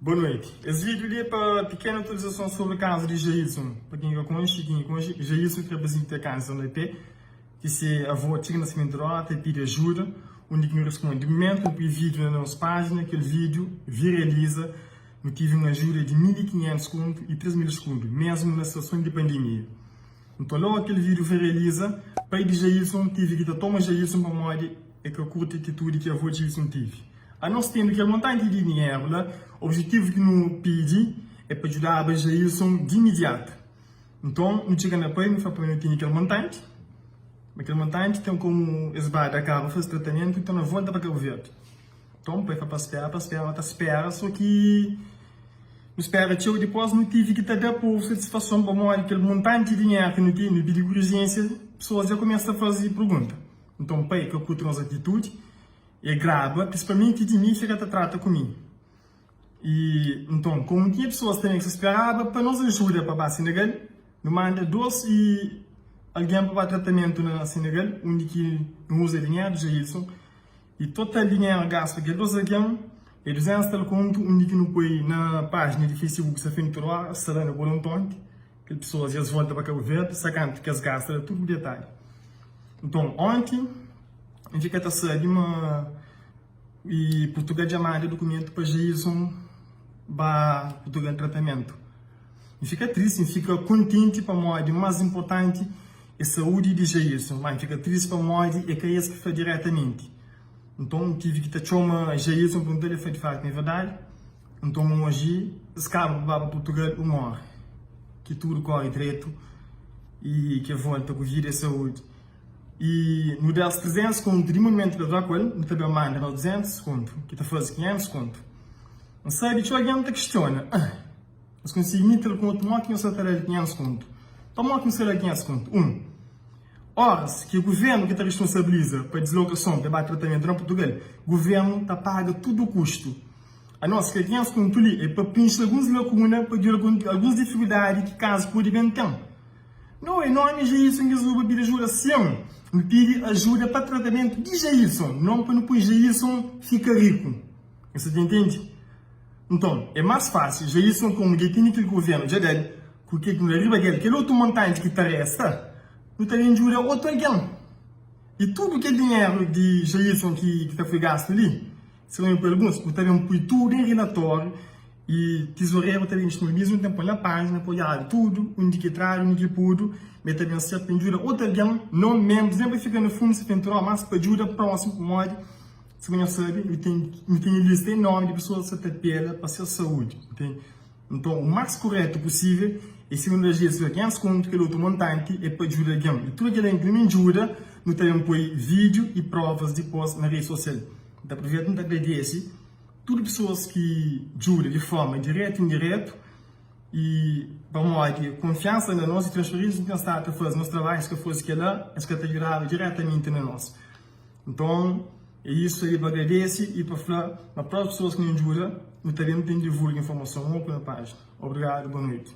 Boa noiti. Es vídiu li é pa pikenu atualizason sobri kazu di Jailson. Pa ken ka konxe i ken ki konxe, Jailson ki rapazin ki ten kanser na pé, ki se avó txiga na Simentu Rota i pidi ajuda, undi ki nu responde. Di mumentu nu pui vídiu na nos pájina, kel vídiu viraliza, nu tivi un ajuda di 1500 kontu i 3000 skundu, mesmu na situason di pandemia. Nton logu kel vídiu viraliza, pai di Jailson tivi ki ta toma Jailson pamodi e ka kurti atitudi ki avó Jailson tivi. Anos tendu kel montanti di dinheru la, objetivu ki nu pidi é pa djudaba Jailson di imidiatu. Nton, nu txiga na pai, nu fla pai nu tene kel montanti, ma kel montanti ten komu es ba Dakar pa faze tratamentu, nton na volta pa Kabu Verdi. Nton, pai fla pa spera, pa spera, ta spera, so ki nu spera txeu, dipos nu tivi ki ta da povu satisfason pamodi kel montanti di dinheru ki nu tene, nu pidi ku urjénsia, pesoas dja kumesa ta faze pergunta. Nton, pai ka kurti nos atitudi. E graba, prinsipalmenti di mi, fika ta trata ku mi. I nton, komu tinha pesoas tanbe ki sta speraba pa nos ajuda pa ba Senegal, nu manda dos i algen pa ba tratamentu na Senegal, undi ki nu uza dinheru di Jailson. I total dinheru gastu pa kel dos algen é 200 tal kontu, undi ki nu poi na pájina di Facebook sta frenti tudu óra, sta la na Bolontonti. Kel pesoas dja es volta pa Kabu Verdi, sta kantu ki es gasta la tudu detalhi. Nton, onti N fika ta sabe ma i Purtugal dja manda dukumentu pa Jailson ba Purtugal tratamentu. N fika tristi, N fika kontenti pamodi más inportanti é saúdi di Jailson, má N fika tristi pamodi é ka es ki fla diretamenti. Nton, N tive ki ta txoma Jailson pergunta-l, el fla di faktu ma é verdadi. Nton oji es kaba pa ba pa Purtugal un óra ki tudu kóre dretu i ki el volta ku vida i saúdi. I nu da-s 300 kontu di mumentu ki es ba ku el, nu ta ben manda más 200 kontu, ki ta faze 500 kontu. N sabe txeu algen ta kistiona, Ah, nhos konsigi imita el ku otu, modi ki nhos sa ta da-l 500 kontu? Pamodi ki nu sta da-l 500 kontu? Un, óras ki é guvernu ki ta responsabiliza pa dislokason pa e ba tratamentu na Purtugal, guvernu ta paga tudu kustu. Anos kel 500 kontu li é pa prinxi alguns lakuna pa djuda alguns difikuldadi ki kazu pode ben ten. No, é nomi Jailson ki zuba pidi ajuda sin. Nu pidi ajuda pa tratamentu di Jailson, non pa nu poi Jailson fika riku. Nhos sa ta intendi? Nton, é más fásil Jailson komu dja tene kel guvernu dja da-l ku kel ki nu da riba del, kel otu montanti ki ta resta, nu ta ben djuda otu algen. I tudu kel dinheru di Jailson ki ta foi gastu li, Si ben poi alguns, bu ta ben poi tudu en rilatóriu i tizoreru ta ben disponibiliza un tenpon na pájina pa odjadu tudu, undi ki tradu, undi ki pudu, ma el ta ben ser pa djuda otu algen, non menbrus, nen pa fika na fundu si fenturon, mas pa djuda prósimu, pamodi sima nhos sabe, nu ten nu tene lista enormi di pesoas ki sa ta apela pa ses saúdi, ntende? Nton, u más kuretu pusível é si nu da Jezus 500 kontu, kel otu montanti é pa djuda algen. I tudu kel algen ki nu ben djuda, nu ta ben poi vídiu i próvas dipôs na redi sosial. N ta apruveita N ta agradese tudu pesoas ki djuda di forma diretu i indiretu i pamodi konfiansa na nos i transferensia ki nu ten stadu ta faze nos trabadju si ka fosi kela es ka ta djudaba diretamenti na nos. Nton é isu ali pa agradese i pa fla ma própriu pesoas ki nu djuda nu ta ben ten divulga informason oku na pájina. Obrigadu, boa noiti.